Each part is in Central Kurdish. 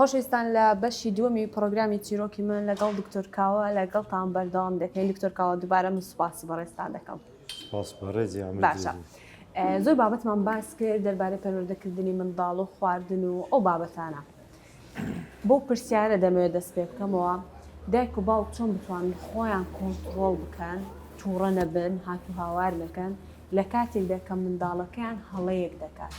خۆشەویستان لە بەشی دووەمی پڕۆگرامی چیرۆکی من لەگەڵ دکتۆر کاوە لەگەڵتان بەردەوام دەکەین دکتۆر کاوە دووبارە من سوپاسی بەڕێزتان دەکەم. سپاس بەڕێزی ئەمە باشە زۆر بابەتمان باس کرد دەربارەی پەروەردەکردنی منداڵ و خواردن و ئەو بابەتانە بۆ پرسیارە دەمەوێت دەست پێ بکەمەوە دایک و باوک چۆن بتوانن خۆیان کۆنتڕۆڵ بکەن تووڕە نەبن هات و هاوار نەکەن لە کاتێکدا کە منداڵەکەیان هەڵەیەک دەکات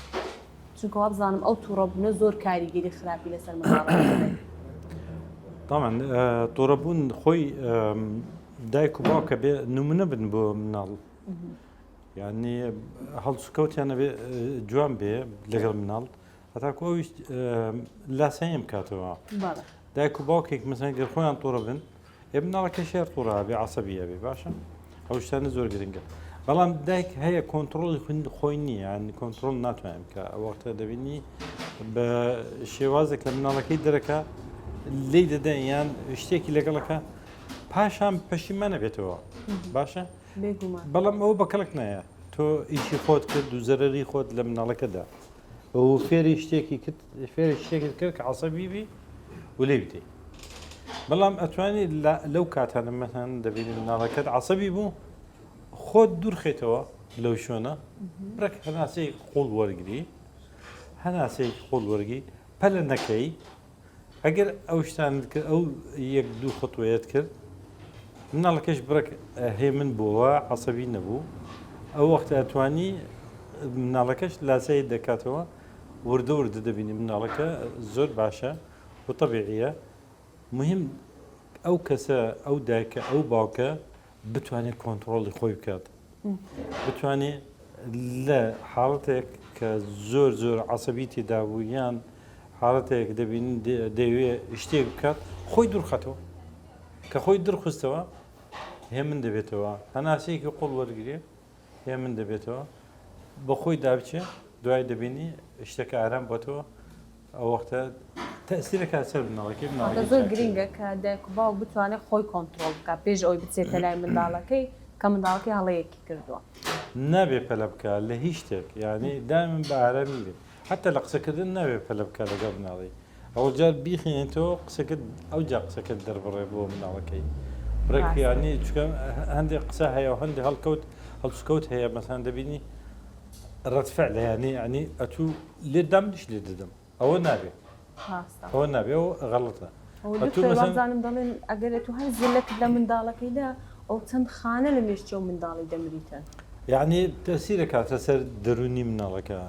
چونکە وابزانم ئەو توڕەبوونە زۆر کاریگەری خراپی لەسەر منداڵەکە دەبێت. طبعا توڕەبوون خۆی دایک و باوکە بێ نمونە بن بۆ مناڵ یعنی هەڵسوکەوتیان نەبێ جوان بێ لەگەڵ مناڵ هەتاکو ئەویش لاسەیم بکاتەوە دایک و باوکێک مەسەن گەر خۆیان توڕە بن ئێ مناڵەکەش هەر توڕە ئەبێ عەسەبی ئەبێ باشە ئەو شتانە زۆر گرنگە بەڵام دایک هەیە کۆنتترۆڵی خوند خۆی نییە یان کۆنتترۆل ناتوانێت بکە ئەو وەختە دەبینی بە شێوازێک لە مناڵەکەی دەرەکە لی دەدەن یان شتێکی لەگەڵەکە پاشان پەشیمانە بێتەوە باشە بەڵام ئەو بە کەڵک نایە تۆ ئیشی خۆت کرد و زەرری خۆت لە مناڵەکەدا و فێری شتێکی کرد فێری شتێکت کرد کە عەسەبی بی و لێی بدەی بەڵام ئەتوانی لەو کاتانە مەسەن دەبینی مناڵەکەت عەسەبی بوو خۆت دوورخێتەوە لەو شوێنە ڕێک هەناسەی قوڵ وەرگری هەناسەی قوڵ وەرگی پەلە نەکەی ئەگەر ئەو شتانت کرد ئەو یەک دوو خطوەیەت کرد مناڵەکەش بڕێک هێمن بووە عەسەبی نەبوو ئەو وەختە ئەتوانی مناڵەکەش لاسایی دەکاتەوە وردە وردە دەبینی مناڵەکە زۆر باشە و تەبیعیە مهم ئەو کەسە ئەو دایکە ئەو باوکە بتوانێت کۆنتڕۆڵی خۆی بکات بتوانێت لە حاڵەتێک کە زۆر زۆر عسەبی تێدا بوو یان حاڵەتێک دەبین دەیەوێ شتێک بکات خۆی دوورخاتەوە کە خۆی درخستەوە هێمن دەبێتەوە هەناسەیەکی قوڵ وەرگێ هێمن دەبێتەوە بەخۆی دابچێ دوای دەبینی شتەکە ئارام بۆتەوە ئەو وەختە تەئسیرەکات سەر مناڵەکەی واتە مناڵەکەی زۆر چاکتر گرنگە کە دایک و باوک بتوانێت خۆی کۆنتڕۆڵ بکات پێش ئەوەی بچێتە لای منداڵەکەی کە منداڵەکەی هەڵەیەکی کردووە. نابێ پەلە بکا لە هیچ شتێک یانی دائیمەن بە ئارامی بێ حەتا لە قسەکردن نابێ پەلە بکا لەگەڵ مناڵی ئەوە جار بیخوێنێتەوە قسەکەت ئەوجا قسەکەت دەربڕێ بۆ مناڵەکەی ڕێک ڕاستە. یانی چونکە هەندێک قسە هەیە و هەندێک هەڵکەوت هەڵسوکەوت هەیە مەسەلەن دەبینی ڕەد فعلە یانی یانی ئەتوو لێت دام منیش لێت دەدەم ئەوە نابێ ڕاستە ئەوە نابێ ئەوە غەڵەتە ئەوە ئەتوو دکتۆر مەسەن وابزانم دەڵێن ئەگەر ئەتوو هەر زلەکت لە منداڵەکەی دا ئەو چەند خانە لە مێشکی ئەو منداڵی دەمریتن. یەعنی تەسیر ئەکاتە سەر دەروونی مناڵەکە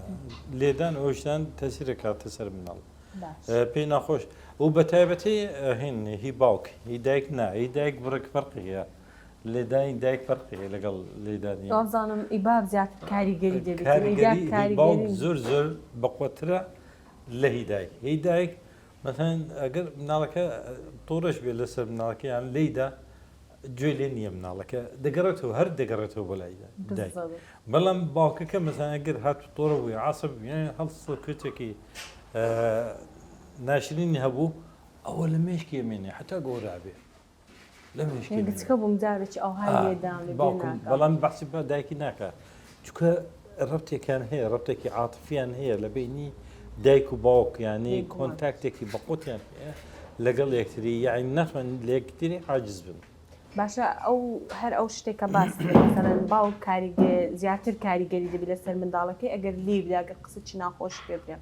لێدان ئەو شتان تەسیر ئەکاتە سەر مناڵ باش پێی ناخۆش و بە تایبەتی هین هی باوک هی دایک نا هی دایک بڕێک فەرقی هەیە لێدانی دایک فەرقی هەیە لەگەڵ لێدانی وابزانم ئی باب زیاتر کاریگەری دەبێت ئی داک کاریگەری هی باوک کاریگەری زۆر زۆر بەقوەترە لە هی دایک هی دایک مەسەن ئەگەر مناڵەکە توڕەش بێت لەسەر مناڵەکە یان لێیدا گوێ لێ نییە مناڵەکە دەگەڕێتەوە هەر دەگەڕێتەوە بۆ لای دایک بالضبط بەڵام باوکەکە مەسەن ئەگەر هات تۆڕە بووی عسب یان هەڵسوکەوتێکی ناشرینی هەبوو ئەوە لە مێشکی ئەمێنێ حتا گەورە بێ لە مێشکی من گچکە بووم جارێکی ئەوهای لێدام لە بیر باوکم ناکەم. بەڵام بەحسی بە دایکی ناکا چونکە ڕەبتێکیان هەیە ڕەبتێکی عاتفیان هەیە لە بینی دایک و باوک یانی بێگومان. کۆنتاکتێکی بەقوتیان هەیە لەگەڵ یەکتری یانی ناتوان لە یەکتری عاجز بن. باشە ئەو هەر ئەو شتێک کە باست کرد مەسەلەن باوک کاریگە زیاتر کاریگەری دەبی لەسەر منداڵەکەی ئەگەر لێی بدا ئەگەر قسەکی ناخۆش پێ بڵێ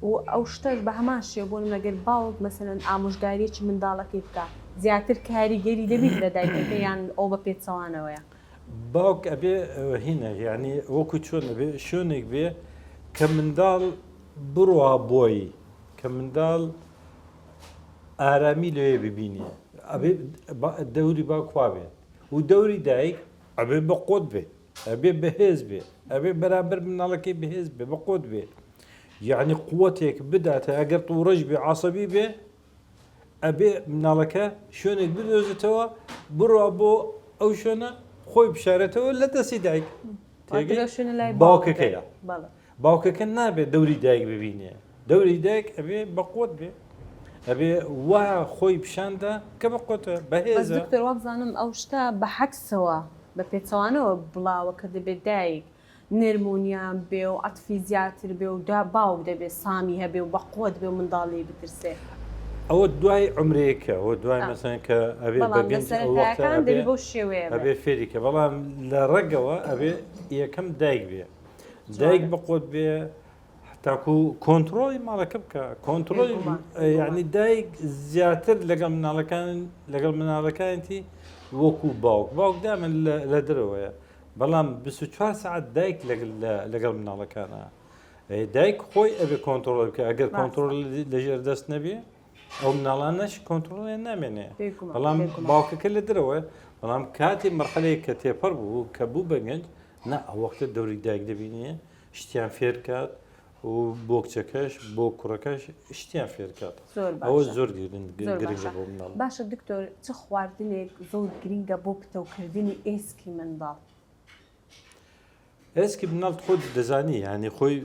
و ئەو شتەش بە هەمان شێوە بۆ نمونە گەر باوک مەسەلەن ئامۆژگاریەکی منداڵەکەی بکا زیاتر کاریگەری دەبیت لە دایکەکە یان ئەو بە پێچەوانەوەیە؟ باوک ئەبێ هینە یانی وەکو چۆن ئەبێ شوێنێک بێ کە منداڵ بڕوا بۆی کە منداڵ ئارامی لەوێ ببینێ ئەبێ دەوری باوک وا بێ و دەوری دایک ئەبێ بە قوت بێ ئەبێ بەهێز بێ ئەبێ بەرامبەر مناڵەکەی بەهێز بێ بە قوت بێ یعنی قوتێک بداتە ئەگەر تووڕەش بێ عسەبی بێ ئەبێ مناڵەکە شوێنێک بدۆزێتەوە بڕوا بۆ ئەو شوێنە خۆی بشارێتەوە لە دەستی دایک باوکەکەیە باوکەکە نابێت دەوری دایک ببینێ دەوری دایک ئەبێ بەقوت بێ ئەبێ وا خۆی پیشاندا کە بەقوتە بەهێزە دکتۆر وابزانم ئەو شتە بە عەکسەوە بە پێچەوانەوە بڵاوە کە دەبێت دایک نەرم و نیان بێ و عەتفی زیاتر بێ و دا باوک دەبێ سامی هەبێ و بە قوەت بێ و منداڵ لێی بترسێ. ئەوە دوای عمرەیەکە ئەوە دوای مەسەن کە ئەبێ بەڵام لە سەرەتاکان دەبێ بەو شێوەیە ئەبێ فێری کە بەڵام لە ڕەگەوە ئەبێ یەکەم دایک بێ دایک بەقۆت بێ تاکو کۆنتترۆلی ماڵەکە بکە کۆنتترۆلی یعنی دایک زیاتر لەگەڵ مناڵەکان لەگەڵ مناڵەکانتی وەکو باوک باوک دامن لە دەرەوەیە بەڵام 24 سعات دایک لەگەڵ مناڵەکانە دایک خۆی ئەبێ کۆنتترۆل بکە ئەگەر کۆنتترۆل لەژێر دەست نەبێ ئەو مناڵانەش کۆنتترۆڵیان نامێنێ بەڵام باوکەکە لە درەوە بەڵام کاتی مەرحەلەیە کە تێپەڕ بوو کە بوو بە گەنج نا ئەو وەختە دەوری دایک دەبینێ شتیان فێرکات و بۆ کچەکەش بۆ کوڕەکەش شتیان فێرکات ئەوە زۆر گرنگە بۆ مناڵ. باشە دکتۆر چ خواردنێک زۆر گرنگە بۆ پتەوکردنی ئێسکی منداڵ؟ ئێسکی مناڵ خۆت دەزانی یانی خۆی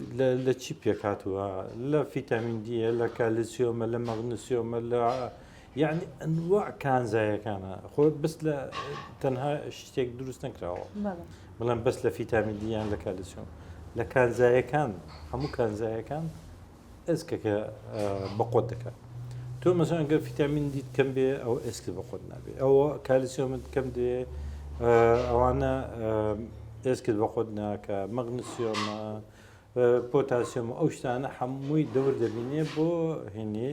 لە چی پێکهاتووە لە فیتامین دیە لە کالیسیۆمە لە مەغنسیۆمە لە یعنی ئەنواع کانزایەکانە خۆ بەس لە تەنها شتێک دروست نەکراوە بڵێم بەس لە فیتامین دیان لە کالیسیۆم لە کانزایەکان هەموو کانزایەکان ئێسکەکە بەقوت دەکات تۆ مەسەن گەر فیتامین دیت کەم بێ ئەو ئێسکت بەقوت نابێ ئەوە کالیسیۆمت کەم دێ ئەوانە ئێسکت بەقوت ناکە مەغنسیۆمە پۆتاسیۆم ئەو شتانە هەمووی دەور دەبینێ بۆ هێنێ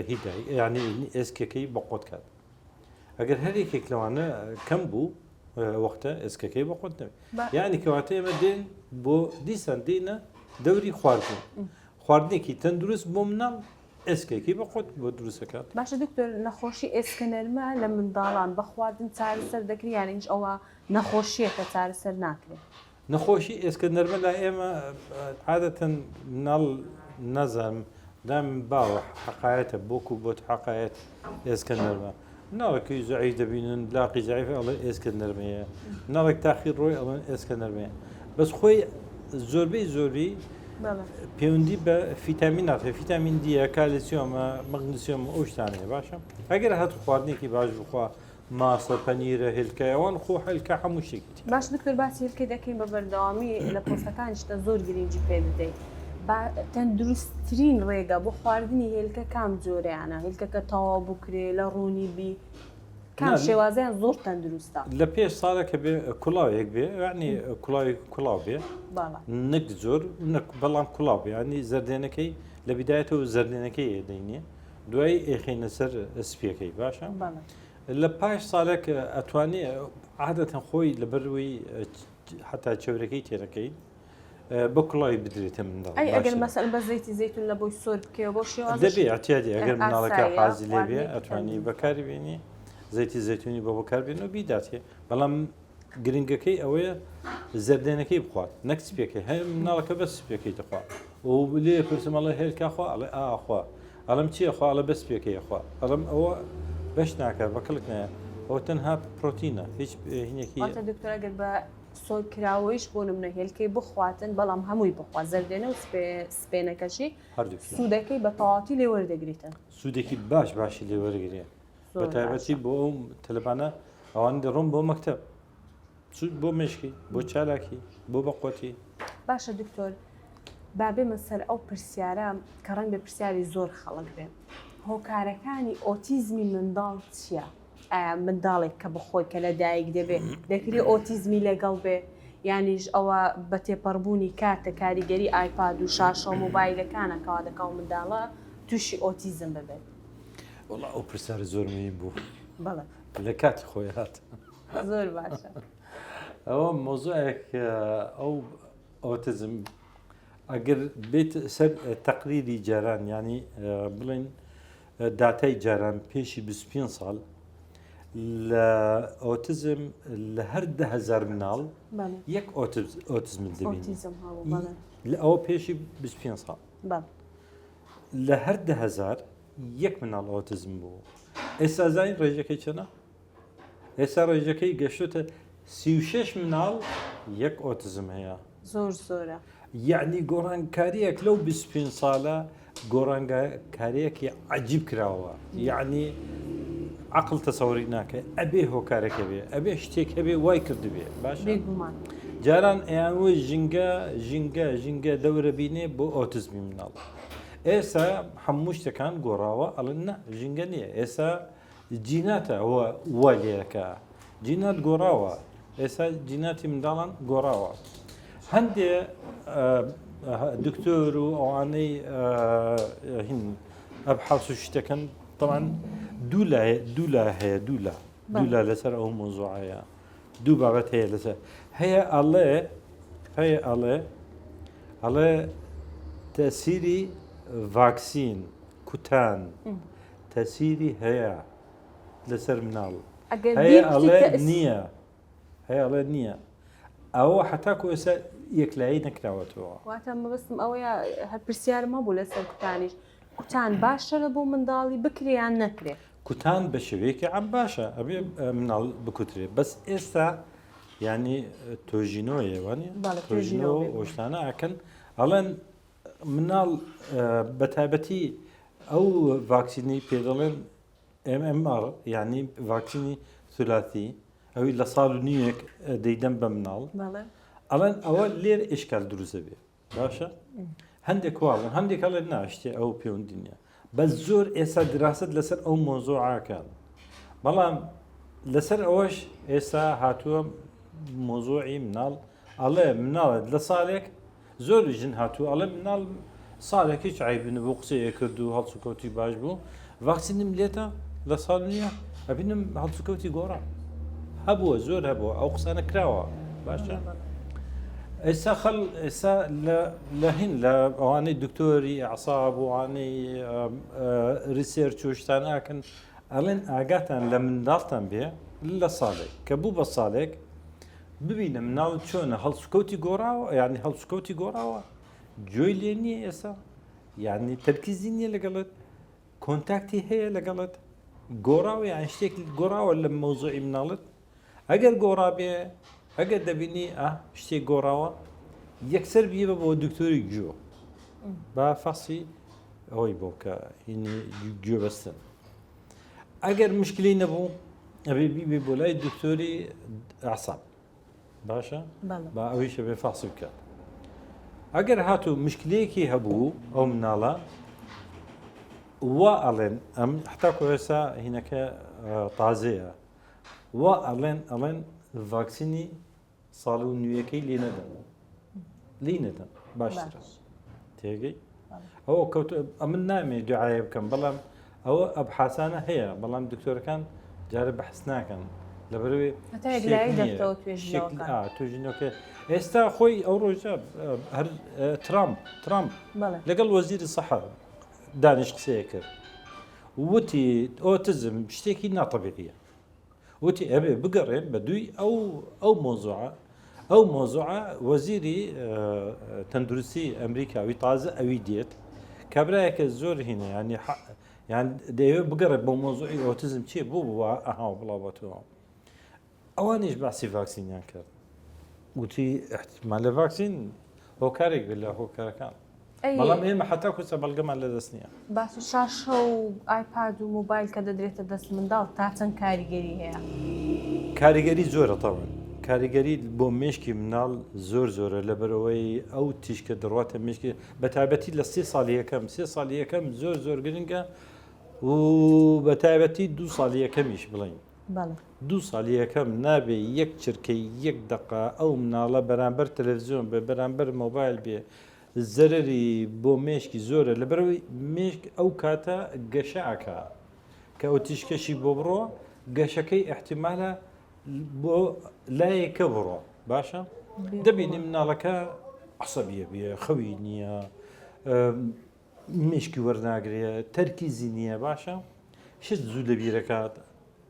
هیدای ینی ئێسکەکەی بەقوت کات ئەگەر هەر یەکێک لەوانە کەم بوو وەختە ئێسکەکەی بە قوت نەبێت یعنی کەواتە ئێمە دێن بۆ دیسان دێنە دەوری خواردن خواردنێکی تەندروست بۆ مناڵ ئێسکێکی بە قوت بۆ دروستەکات باشە دکتۆر نەخۆشی ئێسکە نەرمە لە منداڵان بە خواردن چارەسەر دەکری یانیش ئەوە نەخۆشیەکە چارەسەر ناکرێت نەخۆشی ئێسکە نەرمە لای ئێمە عادەتەن مناڵ نازانم دام باوە حەقایەتە بۆک و بۆت حەقایەت ئێسکە نەرمە مناڵێکی زعیف دەبینن لاقی زعیف ئەڵێ ئێسکە نەرمەیە مناڵێک تاخی ڕۆی ئەڵێن ئێسکە نەرمەیە بەس خۆی زۆربەی زۆری پەیوەندی بە فیتامینات هەیە فیتامین دیە کالیسیۆمە مەگنسیۆم ئەو شتانەیە باشە ئەگەر هات خواردنێکی باش بخوا ماسە پەنیرە هێلکە ئەوان خۆ هێلکە هەموو شتێکی تیا. باشە دکتۆر باسی هێلکە دەکەین بە بەردەوامی لە پۆستەکانیشتا زۆر گرنگی پێ دەدەیت با تەندروستترین ڕێگە بۆ خواردنی هێلکە کام جۆرەیانە هێلکەکە تەواو بکرێ لە ڕوونی بی کام شێوازیان زۆر تەندروستە لە پێش ساڵە کە بێ کوڵاوێک بێ یعنی کوڵاوێک کوڵاو بێ نەک زۆر نەک بەڵام کوڵاو بێ ینی زەردێنەکەی لە بیدایەتەوە زەردێنەکەی ئێدەینێ دوایی ئێخینە سەر سپیەکەی باشە لە پاش ساڵێک ئەتوانی عادەتەن خۆی لەبەروی حتا چەورەکەی تێرەکەی بە کوڵاوی بدرێتە منداڵ ئەی ئەگەر مەسەل بە زەیتی زەیتون لە بۆی سۆر بکەوە بۆ شێواز دەبێ ئەتیادی ئەگەر مناڵەکە حازی لێ بێ ئەتوانی بەکاری بێنی زەیتی زەیتونی بۆ بەکاربێن و بیداتێ بەڵام گرنگەکەی ئەوەیە زەردێنەکەی بخوات نەک سپیەکەی هەر مناڵەکە بەس سپیەکەی دەخوا و لێ پرسم ئەڵێ هێلکە خوا ئەڵێ ئاخوا ئەڵم چیە خوا ئەڵێ بەس سپیەکەی خوا ئەڵم ئەوە بەش ناکە بە کەڵک نایە ئەوە تەنها پرۆتینە هیچ هینێکی واتە دکتۆر ئەگەر بە سۆر کراوەیش بۆ نمونە هێلکەی بخواتن بەڵام هەمووی بخوا زەردێنە و سپێنەکەشی هەردووکی سوودەکەی بە تەواوەتی لێ وەردەگریتن سوودێکی باش باشی لێ وەرگێ بە تایبەتی بۆ ئەو تەلەبانە ئەوان دەڕۆن بۆ مەکتەب سوود بۆ مشکی بۆ چالاکی بۆ بەقوتی. باشە دکتۆر با بێمە سەر ئەو پرسیارە کە ڕەنگە پرسیاری زۆر خەڵک بێ هۆکارەکانی ئۆتیزمی منداڵ چییە؟ ئایا منداڵێک کە بەخۆی کە لە دایک دەبێ دەکرێ ئۆتیزمی لەگەڵ بێ یانیش ئەوە بە تێپەڕبوونی کاتە کاریگەری ئایپاد و شاشە و مۆبایلەکانە کەوا دەکا و منداڵە تووشی ئۆتیزم ببێت؟ وەڵا ئەو پرسیارە زۆر مهم بوو بەڵێ لە کاتی خۆی هات زۆر باشە ئەوە مۆزوعێک ئەو ئۆتزم ئەگەر بێت سەر تەقلیدی جاران ینی بڵین داتای جاران پێشی 25 ساڵ لە ئۆتزم لە هەر دههزار مناڵ یەک ئۆتزم دەبین لە ئەوە پێشی 25 ساڵ لە هەر 10هزار یەک مناڵ ئۆتزم بوو ئێستا زانین ڕێژەکەی چەنە؟ ئێستا ڕێژەکەی گەشتۆتە 36 مناڵ یەک ئۆتزم هەیە زۆر زۆرە یعنی گۆڕانکاریەک لەو 25 ساڵە گۆڕانکاریەکی عجیب کراوە یعنی عقل تەسەوری ناکە ئەبێ هۆکارەکە بێ ئەبێ شتێک هەبێ وای کردبێ باش بێگومان جاران ئەیان ژینگە ژینگە ژینگە دەورە بینێ بۆ ئۆتزمی مناڵ. ئێستا هەموو شتەکان گۆڕاوە ئەڵێن نا ژینگە نییە ئێستا جیناتە ئەوە وا لێەکە جینات گۆڕاوە ئێستا جیناتی منداڵان گۆڕاوە هەندێ دکتۆر و ئەوانەی هین ئەبحاس و شتەکەن طبعا دوو لا دوو لا هەیە دوو لا دوو لا لەسەر ئەو مۆزوعەیە دوو بابەت هەیە لەسەر هەیە ئەڵێ هەیە ئەڵێ ئەڵێ تەسیری ڤاکسین کوتان تەسیری هەیە لەسەر مناڵ هەیە ئەڵێ نییە هەیە ئەڵێ نییە ئەوە حتاکو ئێستا یەکلایی نەکراوەتەوە. واتە مەبەستم ئەوەیە هەر پرسیارم هەبوو لەسەر کوتانیش کوتان باشە لە بۆ منداڵی بکرێ یان نەکرێ؟ کوتان بە شێوەیەکی عام باشە ئەبێ مناڵ بکوترێ بەس ئێستا ینی تۆژینەوەیە وانە تۆژینەوە ئۆشتانە ئەکەن ئەڵێن مناڵ بە تایبەتی ئەو ڤاکسینی پێ دەڵێن MMR یعنی ڤاکسینی ثلاثی ئەوی لە ساڵ و نیوێک دەیدەم بە مناڵ ئەڵێن ئەوە لێر ئشکال دروستە بێ باشە هەندێک واڵن هەندێک هەڵێ ناشتێ ئەو پەیوەندی نییە بەس زۆر ئێستا دراست لەسەر ئەو مۆزۆعاکان بەڵام لەسەر ئەوەش ئێستا هاتووە مۆزۆعی مناڵ ئەڵێ مناڵێت لە ساڵێک زۆر ژن هاتوو ئەڵێ مناڵ ساڵێک هیچ عیب نەبوو قسەیە کرد و هەڵسوکەوتی باش بوو ڤاکسینم لێتە لە ساڵ نییە ئەبینم هەڵسوکەوتی گۆڕا هەبووە زۆر هەبووە ئەو قسانە کراوە باشە ئێستا خەڵ ئێستا لە هین لە ئەوانەی دکتۆری ئەعساب و ئەوانەی research و شتان ئاکەن ئەڵێن ئاگاتان لە منداڵتان بێ لە ساڵێک کە بوو بە ساڵێک ببینە مناڵ چۆنە هەڵسوکەوتی گۆڕاوە یعنی هەڵسوکەوتی گۆڕاوە گوێی لێ نییە ئێستا یعنی تەرکیزی نییە لەگەڵت contact ی هەیە لەگەڵت گۆڕاوە یان شتێک گۆڕاوە لە مەوزوعی مناڵت ئەگەر گۆڕابێ ئەگەر دەبینی ئا شتێک گۆڕاوە یەکسەر بیبە بۆ دکتۆری گوێ با فەسی ئەوەی بۆ کە هینی گوێ بەستن ئەگەر مشکلی نەبوو ئەبێ بیبێ بۆ لای دکتۆری ئەعساب باشە با ئەویشە بێ فەحسی بکات ئەگەر هاتوو مشکلەیەکی هەبوو ئەو مناڵە وا ئەڵێن ئەم حتا کۆێسا هینەکە تازەیە وا ئەڵێن ئەڵێن ڤاکسینی ساڵ و نوێیەکەی لێ نەدەن لی نەدەن باشترە تێگەی ئەوە کەوت ئەمن نامێ دوعاە بکەم بەڵام ئەوە ئەبحاسانە هەیە بەڵام دکتۆرەکان جارە بەحس ناکەن لەبەرەوەی توێژینەوەکە ئێستا خۆی ئەو ڕۆژە هەر ترامپ ترامپ لەگەڵ وەزیری سەحە دانیش قسەیە کرد وتی ئۆتزم شتێکی ناتەبیعیە وتی ئەبێ بگەڕێن بە دووی ئەو ئەو مۆزوعە ئەو مۆزوعە وەزیری تەندروستی ئەمریکا وی تازە ئەوی دێت کابراایەکە زۆر هینە ینی یان دەیەوێت بگەڕێت بۆ مۆزوعی ئۆتزم چیە بۆ بووە ئەها بڵاوەتەوە ئەوانیش باسی ڤاکسینیان کرد وتی احتمال لە ڤاکسین هۆکارێک بێت لە هۆکارەکان بەڵام ئێمە حتا کوسە بەڵگەمان لە دەست نییە. باشە شاشە و ئایپاد و مۆبایل کە دەدرێتە دەست منداڵ تا چەند کاریگەری هەیە؟ کاریگەری زۆرە تەوان کاریگەری بۆ مێشکی مناڵ زۆر زۆرە لەبەرەوەی ئەو تیشکە دەڕاتە مشکی بە تایبەتی لە سێ ساڵی یەکەم سێ ساڵی یەکەم زۆر زۆر گرنگە و بە تایبەتی دوو ساڵی یەکەمیش بڵین دوو ساڵی یەکەم نابێ یەک چرکەی یەک دەقە ئەو مناڵە بەرامبەر تەلەڤزیۆن بێ بەرامبەر مۆبایل بێ زەرەری بۆ مێشکی زۆرە لەبەرئەوەی مێشک ئەو کاتە گەشە ئەکا کە ئەو تیشکەشی بۆ بڕۆ گەشەکەی ئیحتیمالە بۆ لایەکە بڕۆ باشە دەبینی مناڵەکە عسەبیە بێ خەوی نییە مێشکی وەرناگرێ تەرکیزی نییە باشە شت زوو لە بیرەکات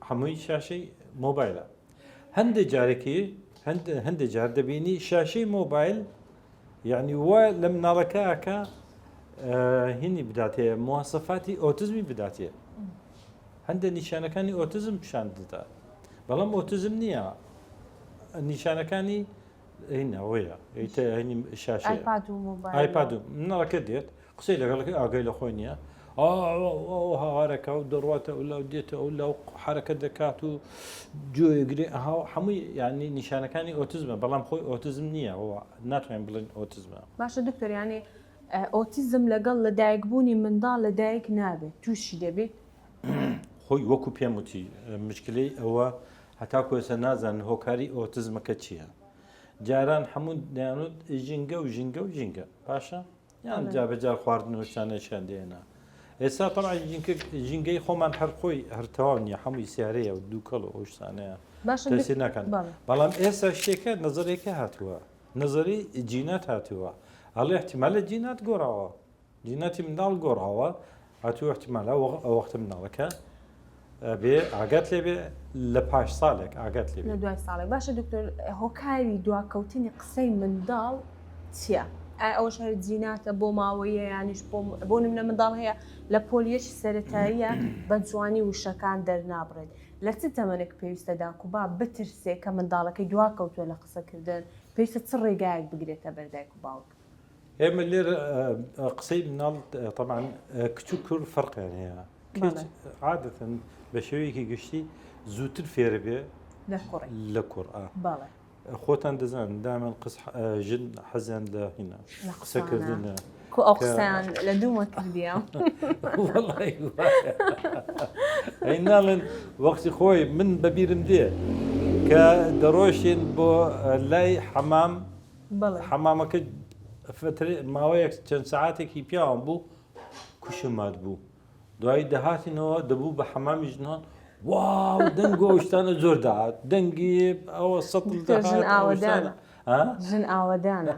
هەمووی شاشەی مۆبایلە هەندێک جارێکی هەندێک جار دەبینی شاشەی مۆبایل یعنی وا لە مناڵەکە ئەکا هینی بداتێ مواسەفاتی ئۆتزمی بداتێ هەندێک نیشانەکانی ئۆتزم پیشان دەدا بەڵام ئۆتزم نییە نیشانەکانی هینەوەیە شاشەیە ئایپاد و مناڵەکە دێت قسەی لەگەڵەکەی ئاگای لە خۆی نییە هاوارەکە و دەڕاتە ئەو لا و دێتە ئەو لا و حرەکە دەکات و گوێگرێ ئەها هەمووی ینی نیشانەکانی ئۆتزمە بەڵام خۆی ئۆتزم نییە ناتوانین بڵێن ئۆتزمە باشە دکتۆر ینی. ئۆتیزم لەگەڵ لەدایکبوونی منداڵ لەدایک نابێت تووشی دەبێت؟ خۆی وەکو پێم وتی مشکلەی ئەوە هەتاکو ئێستا نازانن هۆکاری ئۆتزمەکە چییە جاران هەموو دەیانوت ژینگە و ژینگە و ژینگە باشە یان جابەجار خواردن و شتانێکیان دێنا ئێستا طبعا ژینگەی خۆمان هەر خۆی هەر تەواو نییە هەمووی سیارەیە و دووکەڵ و ئەو شتانەیە تەسیر ناکەن بەڵام ئێستا شتێکە نەزەرێکە هاتووە نەزەری جینات هاتووە ئەڵێ احتیمالە جینات گۆڕاوە جیناتی منداڵ گۆڕاوە هاتوو احتیمالە ئەو وەختە مناڵەکە بێ ئاگات لێ بێ لە پاش ساڵێک ئاگات لێ لە دوای ساڵێک باشە دکتۆر هۆکاری دواکەوتنی قسەی منداڵ چییە؟ ئایا ئەوەش هەر جیناتە بۆ ماوەیە یانیش بۆ نمونە منداڵ هەیە لە پۆلیەکی سەتاییە بە جوانی وشەکان دەرنابڕێت لە چ تەمەنێک پێویستە داک و باب بترسێ کە منداڵەکەی دواکەوتووە لە قسەکردن پێویستە چ ڕێگایەک بگرێتە بەر دایک و باوک؟ ئێمە لێرە قسەی مناڵ طبعا کچ و کوڕ فەرقیان هەیە کچ عادەتەن بە شێوەیەکی گشتی زووتر فێرە بێ لە کوڕ خۆتان دەزان دامن قس ژن حەزیان لە هینا قسەکردنە کو ئەو قسەیان لە دوومە کردیە ئەی ناڵێن وەختی خۆی من بەبیرم دێ کە دەڕۆشتین بۆ لای حەمام حەمامەکە ماوەیەک چەند سەعاتێکی پیاوان بوو کوشمات بوو دوایی دەهاتینەوە دەبوو بە حەمامی ژنان واو دەنگ و شتانە زۆر داهات دەنگی ئەوە سەتڵ ژن ئاوەدانە ژن ئاوەدانە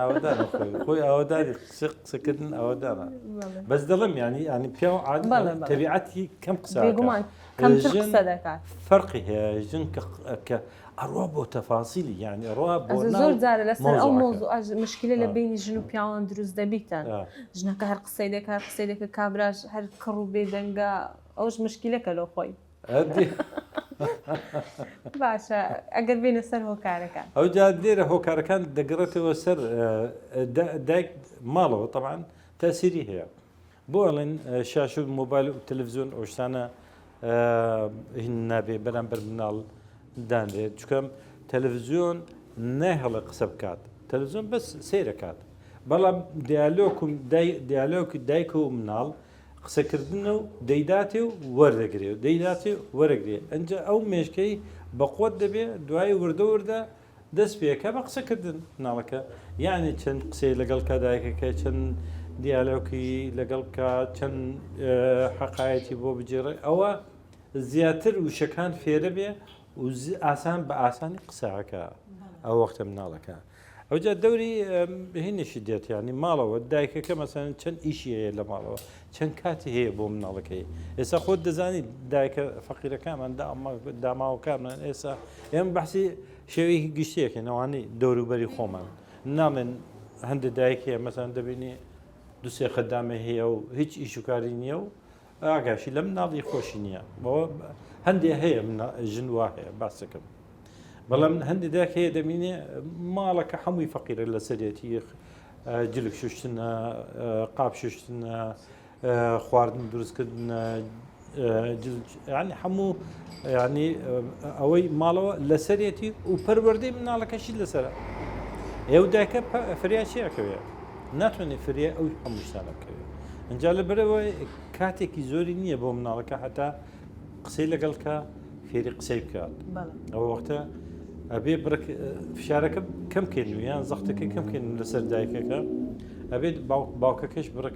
ئاوەدانە خۆی ئاوەدانی قسەکردن ئاوەدانە بەس دەڵم ینی ینی پیاو تەبیعەتی کەم قسە بێگومان کەمتر قسە دەکات فەرقی هەیە ژن کە ئەڕوا بۆ تەفاسیلی یانی ئەڕوا بۆ زۆر جارە لەسەر ئەو مۆزوعە مشکلە لە بینی ژن و پیاوان دروست دەبیتن ژنەکە هەر قسەی دەکات هەر قسەی دەکات کابراش هەر کڕ و بێدەنگە ئەوش مشکلەکە لۆ خۆی باشە ئەگەر بینە سەر هۆکارەکان ئەو جا لێرە هۆکارەکان دەگەڕێتەوە سەر دایک ماڵەوە طبعا تەسیری هەیە بۆ ئەڵێن شاشە و مۆبایل و تەلەفزیۆن ئەو شتانە هین نابێ بەرامبەر مناڵ دانرێت چکەم تەلەفزیۆن نایهڵێ قسە بکات تەلەفزیۆن بەس سەیرەکات بەڵام دیالۆک و دیالۆکی دایک و مناڵ قسەکردن و دەیداتێ و وەردەگرێ و دەیداتێ وەرەگرێ ئەنجا ئەو مێشکەی بەقوت دەبێ دوای وردە وردە دەست پێکە بە قسە کردن مناڵەکە یعنی چەند قسەی لەگەڵ کا دایکەکە چەند دیالۆکی لەگەڵ بکە چەند حەقایەتی بۆ بگێڕێ ئەوە زیاتر وشەکان فێرە بێ و ئاسان بە ئاسانی قسەکە ئەو وەختە مناڵەکە ئەوجا دەوری هینیشی دێت ینی ماڵەوە دایکەکە مەسەن چەند ئیشی هەیە لە ماڵەوە چەند کاتی هەیە بۆ مناڵەکەی ئێستا خۆت دەزانی دایکە فەقیرەکانمان داماوەکانمان ئێستا ئێمە بەحسی شێوەیەکی گشتیەکەین ئەوانەی دەوروبەری خۆمان ناڵێن هەندێک دایک هەیە مەسەن دەبینی دوسێ خەدامە هەیە و هیچ ئیش و کاری نییە و ئاگاشی لە مناڵی خۆشی نییە بەوە هەندێ هەیە ژن وا هەیە باسەکەم بەڵام هەندێک دایک هەیە دەبینێ ماڵەکە هەمووی فەقیرە لەسەرێتی جلک شوشتنە قاپ شوشتنە خواردن دروستکردنە ینی هەموو ینی ئەوەی ماڵەوە لەسەرێتی و پەروەردەی مناڵەکەشی لەسرە ئێو دایکە فریا چیەکەوێت ناتوانێت فریا ئەو هەموو شتانە بکەوێت ئەجا لە بەرەوە کاتێکی زۆری نییە بۆ مناڵەکە هەتا قسەی لەگەڵ کە فێری قسەی بکات ئەوە وەختە ئەبێ بڕک فشارەکە کەم کەین و یان زەختەکە کەم کەین لەسەر دایکەکە ئەبێت باوکەکەش بڕک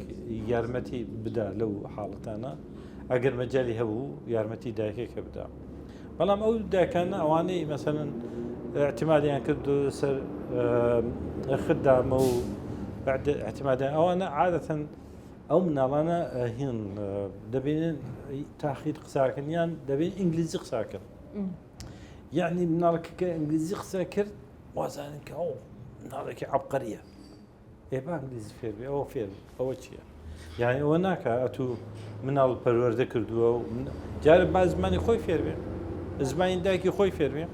یارمەتی بدا لەو حاڵەتانە ئەگەر مەجای هەبوو یارمەتی دایکەکە بدا بەڵام ئەو داکانە ئەوانەی مەسەن اعتمادیان کرد سەر خدامە و اعتمادیان ئەوانە عادەتەن ئەو مناڵانە هین دەبینن تاخیر قساکەن یان دەبین ئینگلیزی قساکەن یعنی مناڵەکە کە ئینگلیزی قسە کرد وازانن کە ئەو مناڵێکی عبقەریە ئێ با ئینگلیزی فێر بێ ئەوە فێر ئەوە چییە یعنی ئەوە ناکە ئەتوو مناڵ پەروەردە کردووە و جارە با زمانی خۆی فێر بێ زمانی دایکی خۆی فێر بێ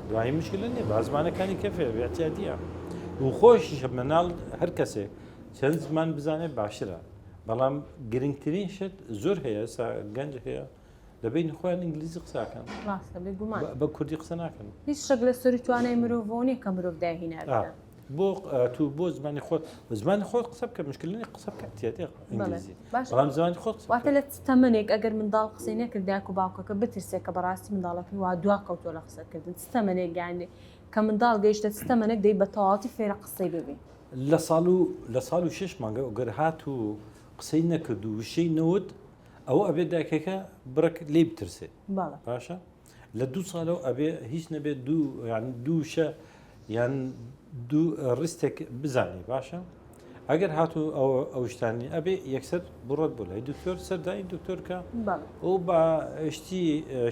دوایی مشکلە نییە با زمانەکانی کە فێر بێ اعتیادیە و خۆشیشە مناڵ هەر کەسێک چەند زمان بزانێت باشترە بەڵام گرنگترین شت زۆر هەیە ئێستا گەنج هەیە لە بینی خۆیان ئینگلیزی قساکەن ڕاستە بێگومان بە کوردی قسە ناکەن هیچ شتێک لە سەری توانای مرۆڤەوە نییە کە مرۆڤ داهینابێت. بۆ تو بۆ زمانی خۆت زمانی خۆت قسە بکە مشکل نیە قسە بکە تێ ئینگلیزی بەڵام زمانی خۆت قسە واتە لە تەمەنێک ئەگەر منداڵ قسەی نەکرد دایک و باوکەکە بترسێ کە بەڕاستی منداڵەکەی وا دوا کەوتووە لە قسەکردن چ تەمەنێک یانی کە منداڵ گەیشتە چ تەمەنێک دەی بە تەواوەتی فێرە قسەی ببی؟ لە ساڵ و لە ساڵ و شش مانگە گەر هات و قسەی نەکرد و وشەی نەوت ئەوە ئەبێت دایکەکە بڕێک لێی بترسێ باشە لە دوو ساڵەوە ئەبێ هیچ نەبێت دوو یان دوو شە یان دوو ڕستێک بزانێ باشە ئەگەر هاتوو ئەو ئەو شتانی ئەبێ یەکسەر بڕۆت بۆ لای دکتۆر سەردانی دکتۆرکە ئەو بە شتی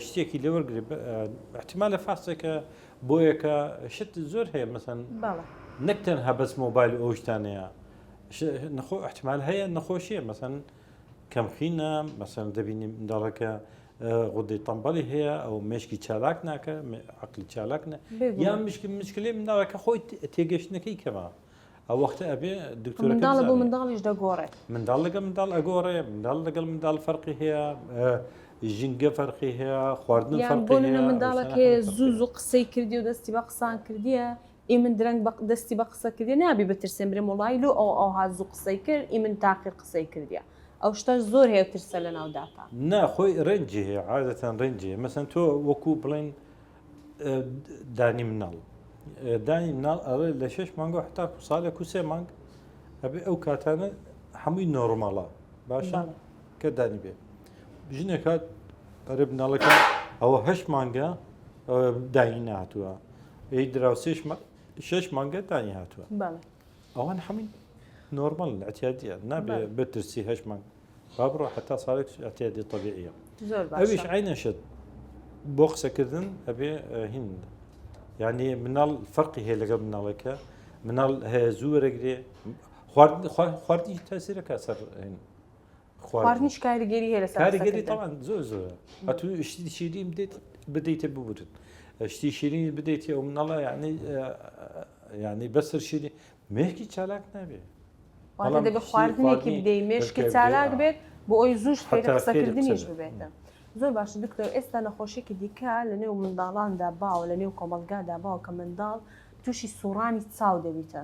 شتێکی لێوەرگێ احتمالە فاسێکە بۆیەکە شت زۆر هەیە مەسەن نەک تەنها بەس مۆبایل ئەو شتانەیە نەخۆ احتمال هەیە نەخۆشیە مەسەن کەمخینە مەسەن دەبینی منداڵەکە غودەی تەمبەڵی هەیە ئەو مێشکی چالاک ناکە عقلی چالاک نە یان مشکی مشکلی منداڵەکە خۆی تێگەشتنەکەی کەمە ئەو وەختە ئەبێ دکتۆر منداڵە بۆ منداڵیش دەگۆڕێت منداڵ لەگەڵ منداڵ ئەگۆڕێ منداڵ لەگەڵ منداڵ فەرقی هەیە ژینگە فەرقی هەیە خواردن فەرقی هەیە منداڵەکەی زوو زوو قسەی کردی و دەستی بە قسان کردیە ئی من درەنگ بە دەستی بە قسە کردیە نابی بترسێن برێم وڵی لۆ ئەو ئەوها زوو قسەی کرد ئی من تاقیر قسەی کردیە ئەو شتەش زۆر هەیە ترسە لە ناو داتا. نا خۆی range ی هەیە عادەتەن range ی هەیە مەسەن تۆ وەکو بڵێن دانی مناڵ دانی مناڵ ئەڵێ لە شش مانگەوە هەتا ساڵێک و سێ مانگ ئەبێ ئەو کاتانە هەمووی normal ە باشە کە دانی بێ ژنێک هات ئەرێ مناڵەکە ئەوە هەشت مانگە دانی نهاتووە ئەی دراوسێش شش مانگە دانی هاتووە ئەوان هەمووی normal اعتیادیە نابێ بترسی هەشت مانگ با بڕۆ حتا ساڵێک اعتیادی طبیعیە ئەویش عینە شت بۆ قسەکردن ئەبێ هین یعنی مناڵ فەرقی هەیە لەگەڵ مناڵێکە مناڵ هەیە زوو وەرەگرێ خواردنی تەسیرەکە سەر هین خواردنیش کاریگەری هەیە لەسەر کاریگەری تەوان زۆر زۆرە ئەتو شتی شیرین بدەیت بدەیتە ببورن شتی شیرین بدەیت ئەو مناڵە یعنی یعنی بەسەر شیری مێشکی چالاک نابێ واتە دەبێت خواردنێکی بدەی مێشکی چالاک بێت بۆ ئەوی زووش فێری قسەکردنیش ببێتە زۆر باشە دکتۆر ئێستا نەخۆشیێکی دیکە لە نێو منداڵاندا باوە لە نێو کۆمەڵگادا باوە کە منداڵ تووشی سوڕانی چاو دەبیتە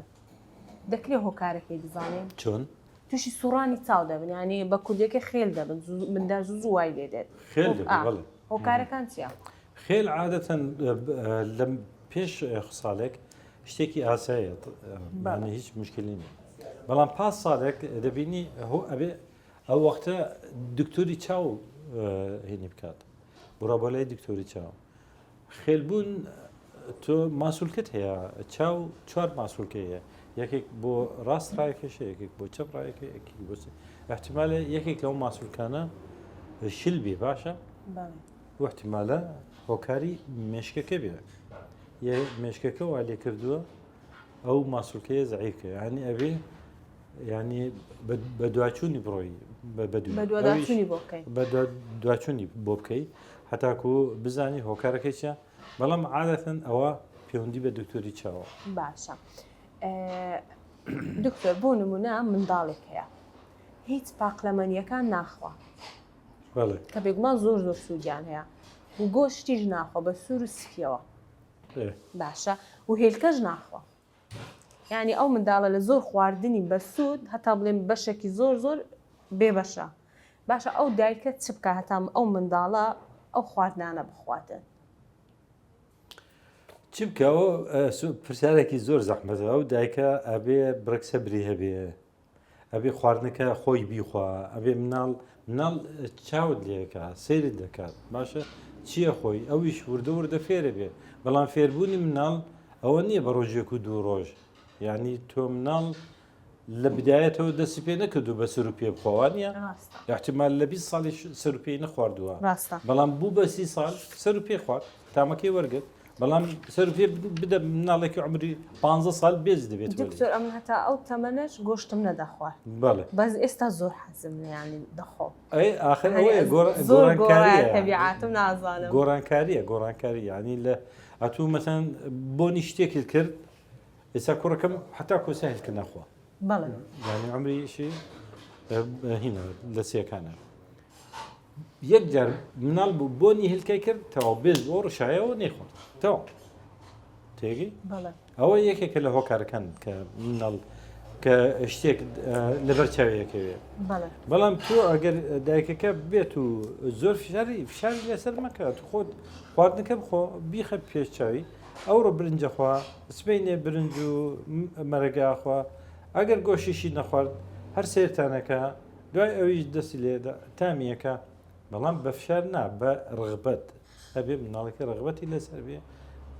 دەکرێت هۆکارەکەی بزانین چۆن؟ تووشی سوڕانی چاو دەبن یانی بە کوردیەکەی خێل دەبن مندار زوو زوو وای لێ دێت خێل دەبن بەڵێ هۆکارەکان چییە؟ خێل عادەتەن لە پێش ساڵێک شتێکی ئاسایە یانی هیچ مشکلی نییە بەڵام پاس ساڵێک دەبینی هۆ ئەبێ ئەو وەختە دکتۆری چاو هێنی بکات بڕە بۆ لای دکتۆری چاو خێلبوون تۆ ماسولکەت هەیە چاو چوار ماسولکە هەیە یەکێک بۆ ڕاست ڕایکێشە یەکێک بۆ چەپ ڕایەکە یەکێک بۆ احتمالە یەکێک لەو ماسولکانە شل بێ باشە و احتمالە هۆکاری مێشکەکە بێ مێشکەکە وا لێ کردووە ئەو ماسولکەیە زعیفکە ینی ئەبێ ینی بەدواچوونی بڕۆی بەدواچوونی بۆ بکەی هەتاکو بزانی هۆکارەکەی چیە بەڵام عادەتەن ئەوە پەیوەندی بە دکتۆری چاوە. باشە دکتۆر بۆ نمونە منداڵێک هەیە هیچ پاقلەمەنیەکان ناخوا کە بێگومان زۆر زۆر سوودیان هەیە و گۆشتیش ناخوا بە سوور و سپیەوە باشە و هێلکەش ناخوا یانی ئەو منداڵە لە زۆر خواردنی بەسوود هەتا بڵێم بەشێکی زۆر زۆر بێ بەشە باشە ئەو دایکە چ بکە هەتا ئەو منداڵە ئەو خواردنانە بخواتن؟ چ بکە پرسیارێکی زۆر زەحمەتە ئەو دایکە ئەبێ بڕێک سەبری هەبێ ئەبێ خواردنەکە خۆی بیخوا ئەبێ مناڵ مناڵ چاوت لێکا سەیرت دەکات باشە چییە خۆی ئەویش وردە وردە فێرە بێ بەڵام فێربوونی مناڵ ئەوە نییە بە ڕۆژێک و دوو ڕۆژ یعنی تۆ مناڵ لە بدایەتەوە دەستی پێ نەکردو بە سەر و پێ بخواوان نیە احتمال لە 20 ساڵیش سەر و پێی نەخواردووە بەڵام بوو بە سی ساڵ سەر و پێ خوارد تامەکەی وەرگرت بەڵام سەر پێ بدە مناڵێکی عمری 15 ساڵ بێز دەبێت دکتۆر ئەمن هەتا ئەو تەمەنەش گۆشتم نەدەخوارد بەڵێ بەس ئێستا زۆر حەزم لێیانی دەخۆم ئەی ئاخر ئەوەیە گۆڕانکاریە تەبیعاتم نازانم گۆڕانکاریە گۆڕانکاری یعنی لە ئەتوو مەسەن بۆنی شتێکت کرد ئێستا کوڕەکەم هەتا کۆسا هێلکە ناخوا بەڵێ یعنی عمریشی هینە لە سیەکانە یەک جار مناڵ بوو بۆنی هێلکەی کرد تەواو بێز بۆ ڕشایەوە نەیخوارد تەواو. تێگەی ئەوە یەکێکە لە هۆکارەکان کە مناڵ کە شتێک لەبەر چاویەکەوێ بەڵام تۆ ئەگەر دایکەکە بێت و زۆر فشاری فشاری لەسەر مەکە تو خۆت خواردنەکە بخۆ بیخە پێش چاوی ئەوڕۆ برنجە خوا سبینێ برنج و مەرەگاخوا ئەگەر گۆشیشی نەخوارد هەر سێرتانەکە دوای ئەویش دەستی لێ تامیەکە بەڵام بە فشار نا بە ڕغبەت ئەبێ مناڵەکە ڕغبەتی لەسەر بێ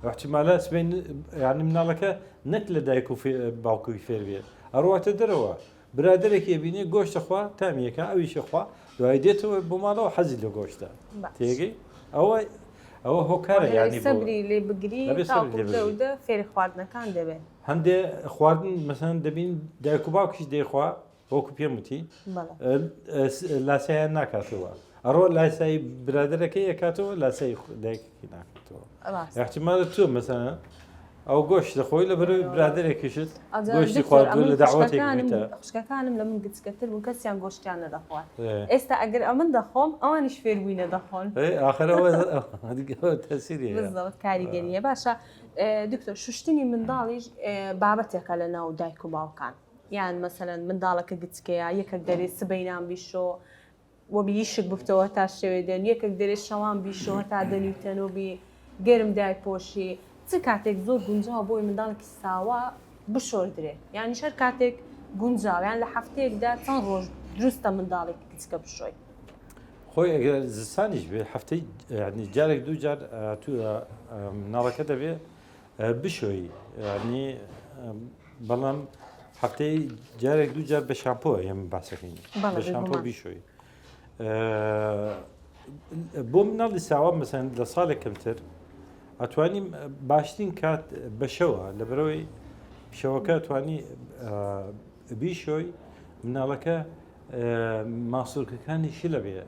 احتمالە سبەی یعنی مناڵەکە نەک لە دایک و باوکوی فێر بێ ئەڕواتە دەرەوە برادێکی ئەبینێ گۆشتە خوا تامیەکە ئەویشە خوا دوای دێتەوە بۆ ماڵەوە حەزی لە گۆشتە تێگەی ئەوە ئەوە هۆکارە یانی سەبری لێ بگری فێری خواردنەکان دەبێت هەندێ خواردن مەسەن دەبین دایک و باوکیش دەیخوا وەکو پێم وتی لاسایان ناکاتەوە ئەڕۆ لاسایی برادەرەکەی ئەکاتەوە لاسایی دایکەکەی ناکاتەوە احتمالە تۆ مەسەلەن ئەو گۆشت دەخۆی لە بەرەوەی برادێکیشت گۆشتی خواردووە لە داوەتێک خوشکەکانم لە من گچکەتر بوون کەسیان گۆشتیان نەدەخوارد ئێستا ئەگەر ئەمن دەخۆم ئەوانیش فێربووینە دەخۆن ئاخرەوە تەسیری کاریگەریە باشە دکتۆر شوشتنی منداڵیش بابەتێکە لە ناو دایک و باوکان یان مەسەلەن منداڵەکە گچکەیە یەکەک دەرێ سبەینان بیشۆ وە بیشک بفتەوە تا شەوێ دێن یەکەک دەرێ شەوان بیشۆ هەتا دەنی تەنۆ بی گەرم دایپۆشی چ کاتێک زۆر گونجاوە بۆی منداڵێکی ساوا بشۆردرێ یانیش هەر کاتێک گونجاوە یان لە هەفتەیەکدا چەند ڕۆژ دروستە منداڵێکی گچکە بشۆی؟ خۆی ئەگەر زستانیش بێ هەفتەی یعنی جارێک دوو جار مناڵەکە دەبێ بشۆی یعنی بەڵام هەفتەی جارێک دوو جار بە شامپۆ ئێمە باسەکەین بە شامپۆ بیشۆی بۆ مناڵی ساوا مەسەن لە ساڵێک کەمتر ئەتوانی باشترین کات بە شەوە لە بەرەوەی شەوەکە توانی بیشۆی مناڵەکە ماسولکەکانی شلە بێ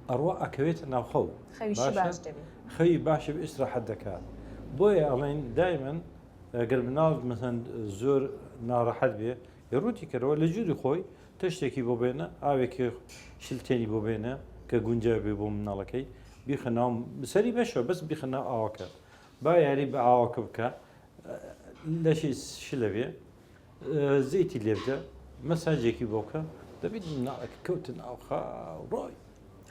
ئەڕوا ئەکەوێتە ناوخەو خەوی باشە ئیسراحەت دەکات بۆیە ئەڵێن دایمەن گەر مناڵ مەسەن زۆر ناڕەحەت بێ ڕووتی کەرەوە لە ژووری خۆی تەشتێکی بۆ بێنە ئاوێکی شلتێنی بۆ بێنە کە گونجا بێ بۆ مناڵەکەی بیخە ناو سەری بەشەوە بەس بیخە ناو ئاوەکە با یاری بە ئاوەکە بکە لەشی شلە بێ زەیتی لێ بدە مەساجێکی بۆ بکە دەبیت مناڵەکە کەوتە ناو خاو ڕۆی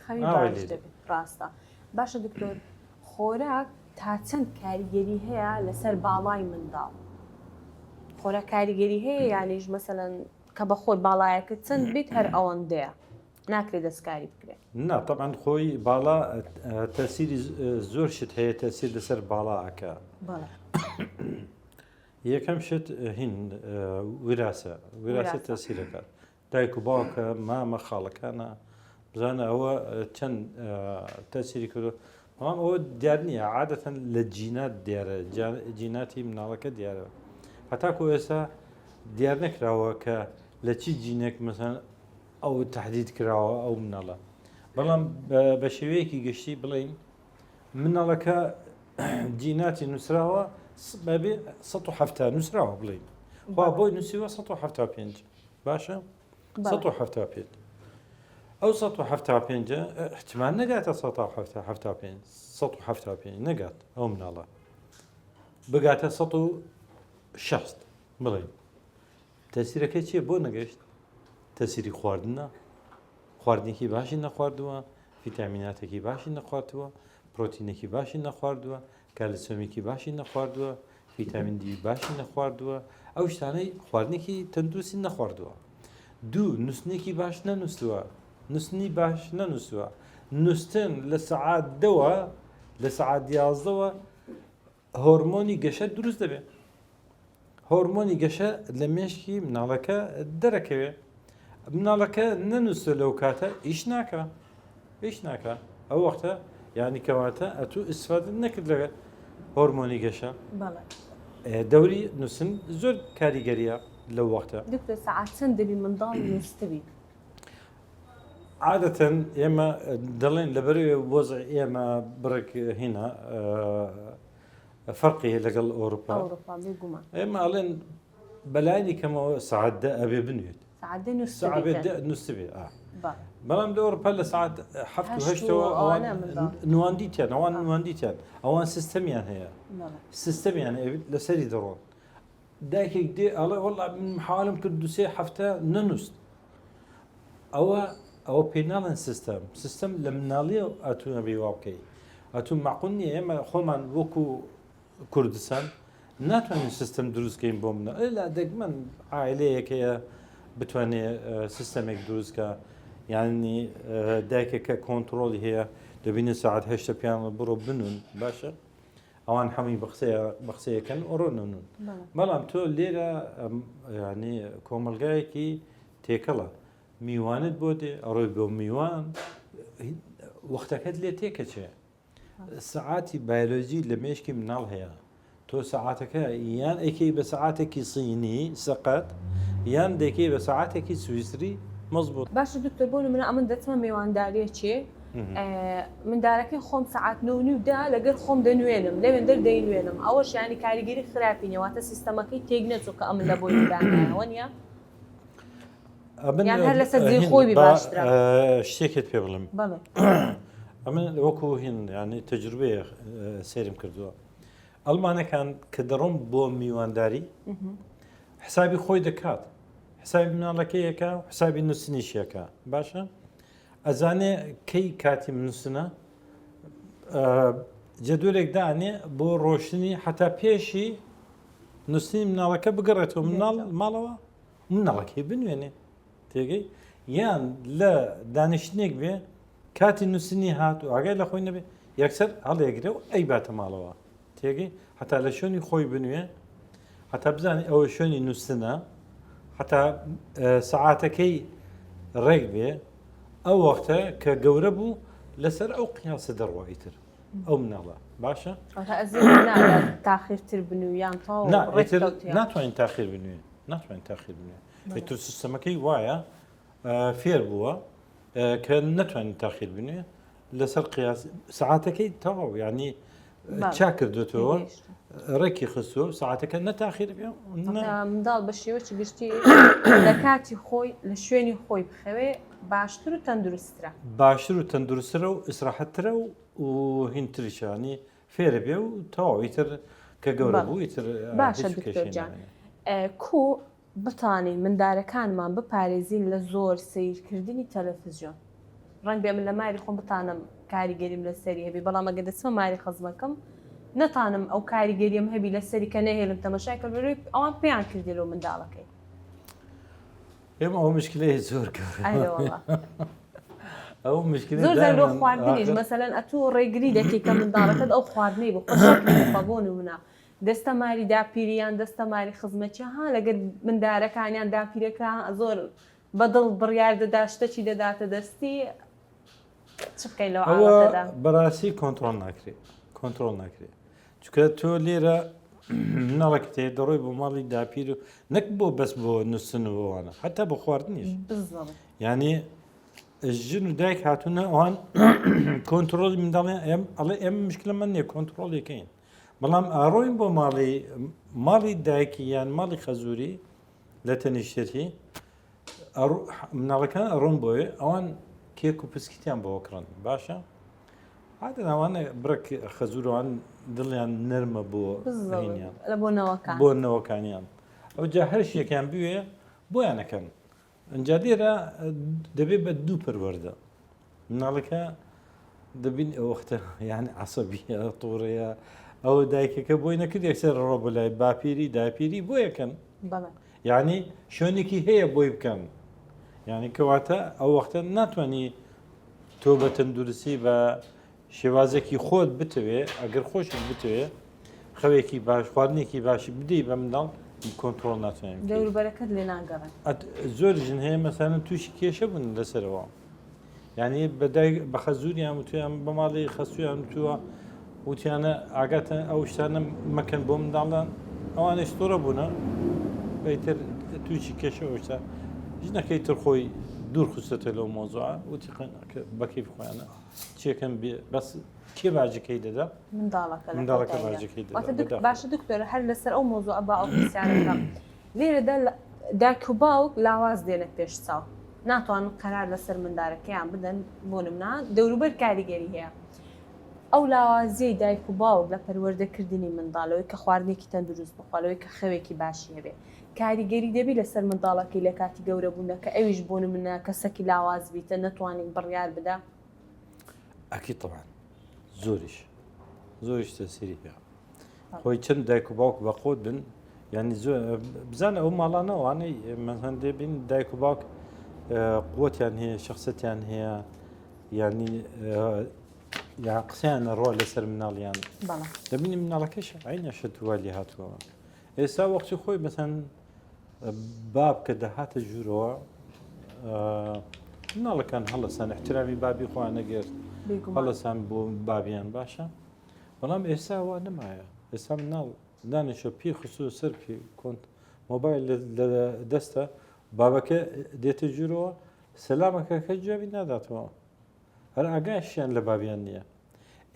خەوی باش دەبێت ڕاستە باشە دکتۆر خۆراک تا چەند کاریگەری هەیە لەسەر باڵای منداڵ خۆراک کاریگەری هەیە یانیش مەسەلەن کە بە خۆت باڵایەکە چەند بیت هەر ئەوەندەیە ناکرێت دەستکاری بکرێت نا طبعا خۆی باڵا تەسیری زۆر شت هەیە تەسیر لەسەر باڵا ئەکا یەکەم شت هین ویراسە ویراسە تەسیرەکات دایک و باوکە مامە خاڵەکانە بزانە ئەوە چەند تەسیری کردو بەڵام ئەوە دیار نییە عادەتەن لە جینات دیارە جیناتی مناڵەکە دیارە هەتاکو ئێستا دیار نەکراوە کە لە چی جینێک مەسەن ئەو تهدید کراوە ئەو مناڵە بەڵام بە شێوەیەکی گشتی بڵین مناڵەکە جیناتی نووسراوە بەبێ 1970 نووسراوە بڵین خوا بۆی نووسیوە 1975 باشە 1975 ئەو 1975 احتمال نەگاتە 1975 1975 نەگات ئەو مناڵە بگاتە 160 بڵێن تەسیرەکەی چییە بۆ نەگەشت تەسیری خواردنە خواردنێکی باشی نەخواردووە فیتامیناتێکی باشی نەخواردووە پرۆتینێکی باشی نەخواردووە کالسیۆمێکی باشی نەخواردووە فیتامین دی باشی نەخواردووە ئەو شتانەی خواردنێکی تەندروستی نەخواردووە دوو نووسنێکی باش نەنووسووە نووسنی باش نەنووسووە نووسن لە سەعات دەوە لە سەعات یازدەوە هۆرمۆنی گەشە دروست دەبێت هۆرمۆنی گەشە لە مێشکی مناڵەکە دەرەکەوێ مناڵەکە نەنووسە لەو کاتە ئیش ناکە ئیش ناکە ئەو وەختە یعنی کەواتە ئەتوو ئیسفادە نەکرد لە هۆرمۆنی گەشە دەوری نووسن زۆر کاریگەریە لەو وەختە دکتۆر سەعات چەند دەبی منداڵ نووستبی عادەتەن ئێمە دەڵێن لەبەرەوەی وەزع ئێمە بڕێک هینا فەرقی هەیە لەگەڵ ئەوروپا ئێمە ئەڵێن بەلایانی کەمەوە سعات دە ئەبێ بنوێت سعات دە نووسبێ. بەڵام لە ئەوروپا لە سعات هەفت و هەشتەوە ئەوان نواندیتیان ئەوان نواندیتیان ئەوان سیستەمیان هەیە سیستەمیان لەسەری دەڕۆن دایکێک دێ ئەڵێ وەڵا من حاڵم کرد دوسێ هەفتە نەنووست ئەوە ئەوە پێی ناڵێن سیستەم سیستەم لە مناڵیە ئەتوو نەبی وا بکەی ئەتوو معقول نییە ئێمە خۆمان وەکو کوردستان ناتوانین سیستەم دروستکەین بۆ منە ئەلا دەگمەن عائلەیەک هەیە بتوانێ سیستەمێک دروستکە یعنی دایکێکە کۆنتترۆلی هەیە دەبینە ساعت هەشتە پیان بڕۆ بنون باشە ئەوان هەمووی بە قسەیەکەن ئۆڕۆنون بەڵام تۆ لێرە ینی کۆمەلگایەکی تێکەڵە میوانت بۆ دێ ئەڕۆی بۆ میوان وەختەکەت لێ تێکەچێ سەعاتی بایۆلۆجی لە مێشکی مناڵ هەیە تۆ سەعاتەکە یان ئەیکەی بە سەعاتێکی سینی سەقەت یان دەیکەی بە سەعاتێکی سویسری مەزبوط. باشە دکتۆر بۆ نمونە ئەمن دەچمە مێوانداریەکێ مندارەکەی خۆم سەعات نۆ و نیو دا لەگەر خۆم دەنوێنم لەوێندەر دەینوێنم ئەوەش یانی کاریگەری خراپی نیە واتە سیستەمەکەی تێک نەچوو کە ئەمن لە بۆی دانایە وەنیە؟ یان هەر لەسەر جێی خۆی بی باشترە. شتێکت پێ بڵێم ئەمن وەکو هین ینی تەجروبەیە سەیرم کردووە ئەڵمانەکان کە دەڕۆم بۆ میوانداری حسابی خۆی دەکات حسابی مناڵەکەیەکە و حسابی نووسنیشیەکە باشە ئەزانێ کەی کاتی نووسنە جەدولێک دانێ بۆ ڕۆشتنی حتا پێشی نووسنی مناڵەکە بگەڕێتەوە مناڵ ماڵەوە مناڵەکەی بنوێنێ تێگەی یان لە دانیشتنێک بێ کاتی نووسنی هات و ئاگای لە خۆی نەبێ یەکسەر هەڵێگرێ و ئەی باتە ماڵەوە تێگەی هەتا لە شوێنی خۆی بنوێ هەتا بزانانی ئەوە شوێنی نووسنە هەتا سەعاتەکەی ڕێک بێ ئەو وەختە کە گەورە بوو لەسەر ئەو قیاسە دەڕوا ئیتر ئەو مناڵە باشە تاخیرتر بنو یان ناتوانین تاخیر بنوێ ناتوانین تاخیر بنوێ ئیتر سیستەمەکەی وایە فێر بووە کە نەتوانین تاخیر بنوێ لەسەر قیاس سعاتەکەی تەواو ینی چا کردوتەوە ڕێکی خستووە ساعتەکە نەتاخیر بێ منداڵ بە شێوەی گشتی لە کاتی خۆی لە شوێنی خۆی بخەوێ باشتر و تەندروسترە باشتر و تەندروسترە و ئیسراحەتترە و و هینتریشانی فێرە بێ و تەواو ئیتر کە گەورە بوو ئیتر باشە دکتۆر جان کو بتانین مندارەکانمان بپارێزین لە زۆر سەیرکردنی تەلەفزیۆن ڕەنگ بێ من لە ماری خۆم بتانم کاریگەریم لەسەری هەبی بەڵام ئەگەر دەچمە ماری خزمەکەم نەتانم ئەو کاریگەریم هەبی لەسەری کە نەهێلم تەمەشای کە ئەوان پێیان کردی لەو منداڵەکەی ئێمە ئەو مشکلەیە زۆر ئەو مشکلە زۆر زۆر لۆ خواردنیش مەسەلەن ئەتوو ڕێگری دەکەی کە منداڵەکەت ئەو خواردنەی بخۆ بۆ نمونە دەستە ماری داپیری یان دەستە ماری خزمەتی ها لەگەر مندارەکانیان داپیرەکە زۆر بەدڵ بڕیار دەدا شتەکی دەداتە دەستی چ بکەین لەو حاڵەتەدا؟ بەڕاستی کۆنتڕۆڵ ناکرێت کۆنتڕۆڵ ناکرێت چونکە تۆ لێرە مناڵێکت هەیە دەڕۆی بۆ ماڵی داپیر و نەک بۆ بەس بۆ نووسن و ئەوانە حتا بۆ خواردنیش یعنی ژن و دایک هاتوونە ئەوان کۆنتترۆلی منداڵیان ئێم ئەڵێ ئێمە مشکلەمان نییە کۆنتترۆڵیەکەین بەڵام ئاڕۆین بۆ ماڵی ماڵی دایکی یان ماڵی خەزووری لە تەنیشتێتی مناڵەکان ئەڕۆن بۆیە ئەوان کێک و پسکیتیان بۆ کڕن باشە عادەن ئەوانە بڕێک خەزوورەوان دڵیان نەرمە بۆ بۆ نەوەکان بۆ نەوەکانیان ئەو جا هەر شتێکیان بوێ بۆیانەکەن ئەجا لێرە دەبێت بە دوو پەروەردە مناڵەکە دەبین ئەو وەختە یان عسەبیە تووڕەیە ئەوە دایکەکە بۆی نەکرد یەکسەر ڕۆ بۆ لای باپیری داپیری بۆ یەکەن یعنی شوێنێکی هەیە بۆی بکەن یعنی کەواتە ئەو وەختە ناتوانانی تۆ بە تەندروستی بە شێوازێکی خۆت بتەوێ ئەگەر خۆشت بتەوێ خەوێکی باش خواردنێکی باشی بدەی بە منداڵ کۆنتترۆل ناتوانێت دەوروبەرەکەت لێ ناگەڕێن زۆر ژن هەیە مەسەلەن تووشی کێشە بوون لەسەرەوە یعنی بەدای بە خەزوریان وتیان بە ماڵی خەسویان وتووە وتیانە ئاگاتان ئەو شتانە مەکەن بۆ منداڵان ئەوانش تووڕە بوونە ئیتر تووشی کێشە ئەوشتا ژنەکەی تر خۆی دوور خستێتە لەو مۆزوعە وتی بەکەی خۆیانە چێکەم بێ بەس کێ باجەکەی دەدا منداڵەکە منداڵەکە باجەکەی دەدا باشە دکتۆر هەر لەسەر ئەو مۆزوعە با ئەو پرسیارەکەم لێرەدا دایک و باوک لاواز دێنە پێش چاو. ناتوانن قەرار لەسەر مندارەکەیان بدەن بۆ نمونە دەوروبەر کاریگەری هەیە ئەو لاوازیەی دایک و باوک لە پەروەردەکردنی منداڵ لەوەی کە خواردنێکی تەندروست بخوا لەوەی کە خەوێکی باشی هەبێ کاریگەری دەبی لەسەر منداڵەکەی لە کاتی گەورە بوونە کە ئەویش بۆ نمونە کەسەکی لاواز بیتە نەتوانین بڕیار بدا؟ ئەکی طبعا زۆریش زۆریش تەسیری هەیە خۆی چەند دایک و باوک بە قوت بن یعنی بزانە ئەو ماڵانە وانەی مەهندێ بین دایک و باوک قوتیان هەیە شخصەتیان هەیە یعنی یان قسەیان نەڕوە لەسەر مناڵیان دەبینی مناڵەکەش عینە شت وا لێ هاتووە ئێستا وەختی خۆی مەسەن باب کە دەهاتە ژوورەوە مناڵەکان هەڵەسان احترامی بابی خۆیان نەگرت هەڵەسان بۆ بابیان باشە بەڵام ئێستا وا نەمایە ئێستا مناڵ دانیشە پێی خستووە سەر پێ کۆنت مۆبایل لە دەستە بابەکە دێتە ژوورەوە سەلامەکە کە جوابی ناداتەوە هەر ئاگاشیان لە بابیان نییە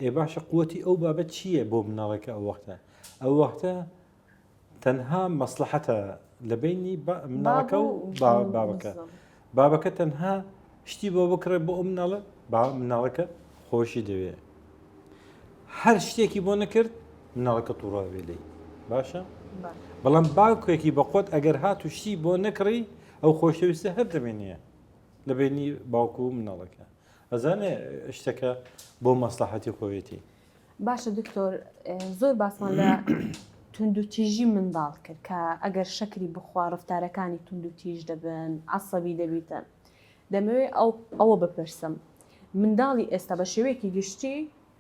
ئێ باشە قوتی ئەو بابەت چییە بۆ مناڵەکە ئەو وەختە ئەو وەختە تەنها مەسلحەتە لە بینی مناڵەکە و بابەکە بابەکە تەنها شتی بۆ بکڕێ بۆ ئەو مناڵە با مناڵەکە خۆشی دەوێ هەر شتێکی بۆ نەکرد مناڵەکە تووڕاوێ لێی باشە بەڵام باوکێکی بەقوت ئەگەر هات و شتی بۆ نەکڕی ئەو خۆشەویستە هەر دەمێنێ لە بینی باوک و مناڵەکە ئەزانێ شتەکە بۆ مەسلحەتی خۆیەتی. باشە دکتۆر زۆر باسمان لە توندوتیژی منداڵ کرد کە ئەگەر شەکری بخوا ڕفتارەکانی توندوتیژ دەبن عەسەبی دەبیتن دەمەوێت ئەو ئەوە بپرسم منداڵی ئێستا بە شێوەیەکی گشتی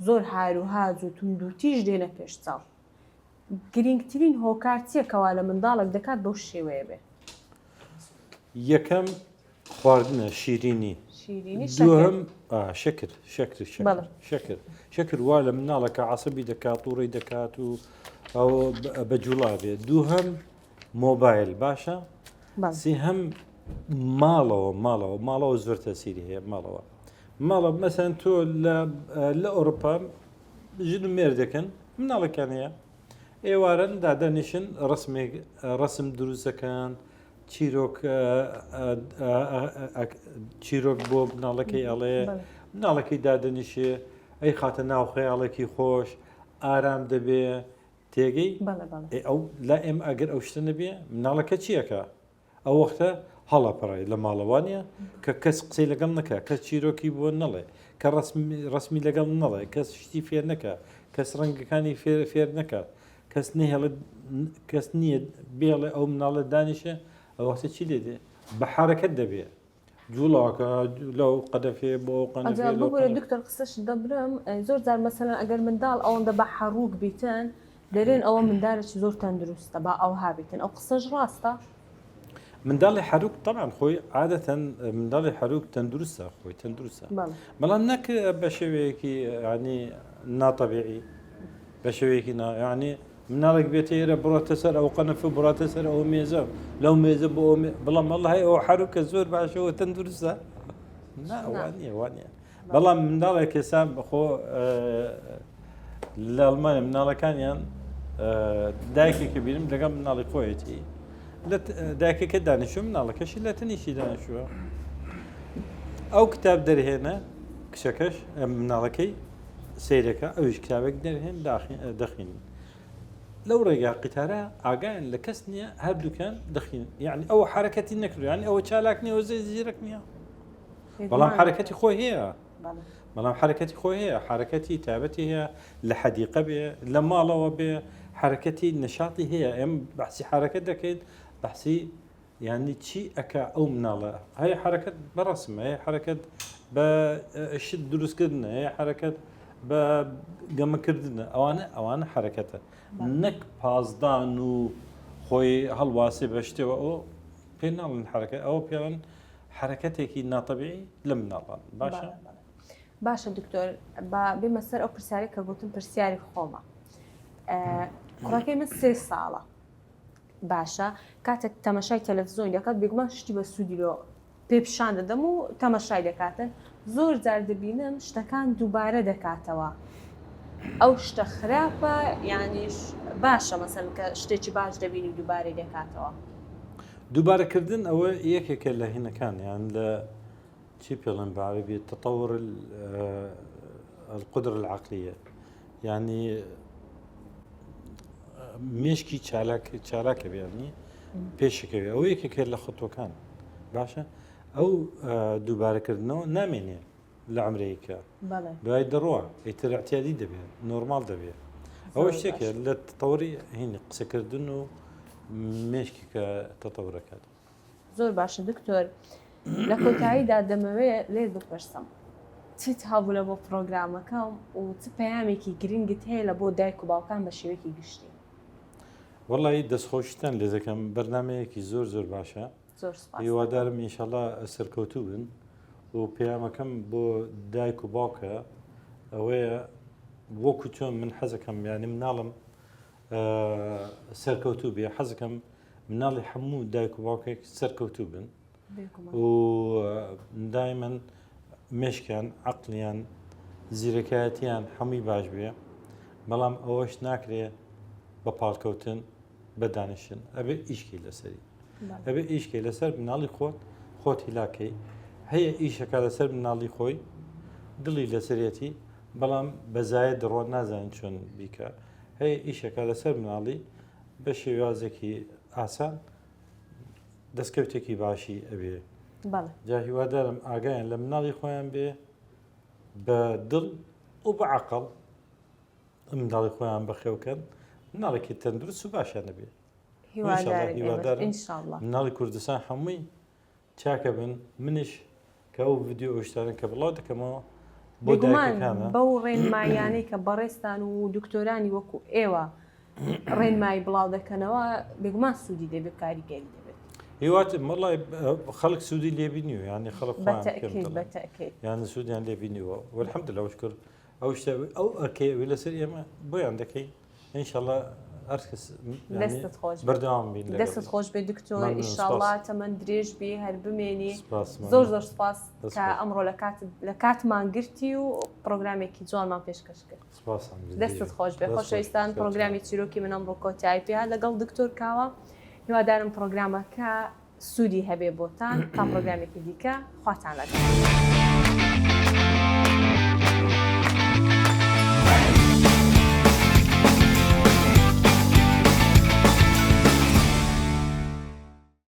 زۆر هاروهاج و توندوتیژ دێنە پێش چاو گرینگترین هۆکار چییە کەوا لە منداڵێک دەکات بەو شێوەیە بێ؟ یەکەم خواردنە شیرینی دووەم شەکر شەکر شەکر شەکر وا لە مناڵەکە عسەبی دەکات تووڕی دەکات و ئەو بە جوڵا بێت دووهەم مۆبایل باشە سێهەم ماڵەوە ماڵەوە ماڵەوە زۆر تەسیری هەیە ماڵەوە ماڵە مەسەن تۆ لە ئەوروپا ژن و مێردەکەن مناڵەکان هەیە ئێوارن دادەنیشن ڕسمێک ڕسم دروستەکەن چیرۆک چیرۆک بۆ مناڵەکەی ئەڵێ مناڵەکەی دادەنیشێ ئەی خاتە ناو خەیاڵێکی خۆش ئارام دەبێ تێگەی ئەو لا ئێم ئەگەر ئەو شتە نەبێ مناڵەکە چیەکە ئەو وەختە هەڵەپەڕێ لە ماڵەوانە کە کەس قسەی لەگەڵ نەکە کەس چیرۆکی بۆ نەڵێ کە ڕسمی لەگەڵ نەڵێ کەس شتی فێر نەکە کەس ڕەنگەکانی فێر فێر نەکە کەس نهێڵێت کەس نییە بێڵێ ئەو مناڵە دانیشێ ئەو وەختە چی لێ دێ بە حرەکەت دەبێ جوڵاکە لەو قەدەفێ بۆ ئەو قەنەفێ لەو ببورە قەنەفێ. دکتۆر قسەشت دەبرم زۆر جار مەسەلەن ئەگەر منداڵ ئەوەندە بە حەڕوک بیتن دەرێن ئەوە مندارێکی زۆر تەندروستە با ئەوها بیتن ئەو قسەش ڕاستە؟ منداڵی حەروک تەبعەن خۆی عادەتەن منداڵی حەروک تەندروستە خۆی تەندروستە بەڵام نەک بە شێوەیەکی ینی ناتەبیعی بە شێوەیەکی نا ینی مناڵێک بێتە ئێرە بڕۆتە سەر ئەو قەنەفە بڕاتە سەر ئەو مێزە لەو مێزە بۆ بەڵام ئەڵ هەیە ئەو حەروکە زۆر باشەوە تەندروستە ناوانە وانە بەڵام منداڵێک ئێستا بەخۆ لە ئەڵمانیا مناڵەکانیان دایکێکی بینم لەگەڵ مناڵی خۆیەتی دایکەکە دانیشوو مناڵەکەشی لە تەنیشی دانیشووە ئەو کتاب دەرهێنە کچەکەش مناڵەکەی سیرەکە ئەویش کتابێک دەرهێن دەخین لەو ڕێگا قیتارە ئاگایان لە کەس نییە هەردووکیان دەخین یعنی ئەوە حرەکەتی نەکردو یعنی ئەوە چالاک نییە وزە زیرەک نییە بەڵام حرەکەتی خۆی هەیە بەڵام حرەکەتی خۆی هەیە حرەکەتی تابەتی هەیە لە حەدیقە بێ لە ماڵەوە بێ حرەکەتی نەشاتی هەیە ئێم بەحسی حرەکەت دەکەیت بەحسی یعنی چی ئەک ئەو مناڵە هەیە حرەکەت بەڕسم هەیە حرەکەت بە شت دروستکردن هەیە حرەکەت بە گەمەکردنە ئەوانە ئەوانە حرەکەتە نەک پازدان و خۆی هەڵواسێ بە شتەوە ئەو پێ ناڵن حرەکە ئەوە پێڵن حەرەکەتێکی ناتەبیعی لە مناڵان باشە؟ باشە دکتۆر با بێمە سەر ئەو پرسیارێک کە گوتم پرسیاری خۆمە کوڕەکەی من سێ ساڵە باشە کاتێک تەمەشای تەلەفزیۆن دەکات بێگومان شتی بە سوودی لۆ پێ پیشان دەدەم و تەمەشای دەکاتن زۆر جار دەبینم شتەکان دووبارە دەکاتەوە ئەو شتە خراپە یانیش باشە مەسەن کە شتێکی باش دەبینی دووبارەی دەکاتەوە. دووبارەکردن ئەوە یەکێکە لە هینەکان یان لە چی پێڵێن بە عەرەبی تطور القدرە العقلیە یعنی مێشکی چالاک چالاکە بیانی پێشەکەوێ ئەوە یەکێکە لە خطوەکان باشە ئەو دووبارەکردنەوە نامێنێ لە عمرەیەکە دوای دەڕوە ئیتر اعتیادی دەبێت نۆرمال دەبێت ئەوە شتێکە لە تەوری هینی قسەکردن و مێشکی کە تەتەورەکات زۆر باشە دکتۆر لە کۆتاییدا دەمەوێت لێت بپرسم چیت هەبوو لە بۆ پرۆگرامەکەم و چ پەیامێکی گرنگت هەیە لە بۆ دایک و باوکان بە شێوەیەکی گشتی؟ وەڵی دەستخۆشتان لێ دەکەم بەرنمەیەکی زۆر زۆر باشە هیوادارم ئینشەڵا سەرکەوتوو بن و پەیامەکەم بۆ دایک و باوکە ئەوەیە وەکو چۆن من حەزەکەم یانی مناڵم سەرکەوتوو بێ حەزەکەم مناڵی هەموو دایک و باوکێک سەرکەوتوو بن و دایمەن مێشکیان عقلیان زیرەکایەتیان هەمووی باش بێ بەڵام ئەوەش ناکرێ بە پاڵکەوتن بە دانیشتن ئەبێ ئیشکی لەسەری ئەبێ ئیشکەی لەسەر مناڵی خۆت خۆت هیلاکەی هەیە ئیشەکە لەسەر مناڵی خۆی دڵی لەسەرەتی بەڵام بەزایە دەڕۆ نازانین چۆن بیکە هەیە ئیشەکە لەسەر مناڵی بە شێوازێکی ئاسان دەستکەوتێکی باشی ئەبێ جا هیوادارم ئاگایان لە مناڵی خۆیان بێ بە دڵ و بە عقل منداڵی خۆیان بەخێوکەن مناڵێکی تەندروست و باشیان نەبێ هیوادارم مناڵی کوردستان هەمووی چاکە بن منیش کە ئەو ڤیدیۆ ئەو شتانە کە بڵاو دەکەمەوە بۆ دایکەکانە بەو ڕێنماییانەی کە بەڕێزتان و دکتۆرانی وەکو ئێوە ڕێنمایی بڵاو دەکەنەوە بێگومان سوودی دەبێت کاریگەری دەبێت هیواتم وەڵای خەڵک سوودی لێ بینیوە یعنی خەڵک خۆیان یان سوودیان لێ بینیوە والحمدلله وشکر ئەو شتە ئەو ئەرکەی ئەوی لەسەر ئێمە بۆیان دەکەین ئینشەڵا هەرکەس دەستت خۆش بەردەوام بین دەستت خۆش بێ دکتۆر ئیشاڵا تەمەن درێژ بی هەر بمێنی زۆر زۆر سپاس کە ئەمڕۆ لە کات لە کاتمان گرتی و پرۆگرامێکی جوانمان پێشکەش کرد دەستت خۆش بێ خۆشەویستان پرۆگرامی چیرۆکی من ئەمڕۆ کۆتایی پێ لەگەڵ دکتۆر کاوە هیوادارم پرۆگرامەکە سوودی هەبێ بۆتان تا پرۆگرامێکی دیکە خواتان لەگەڵ.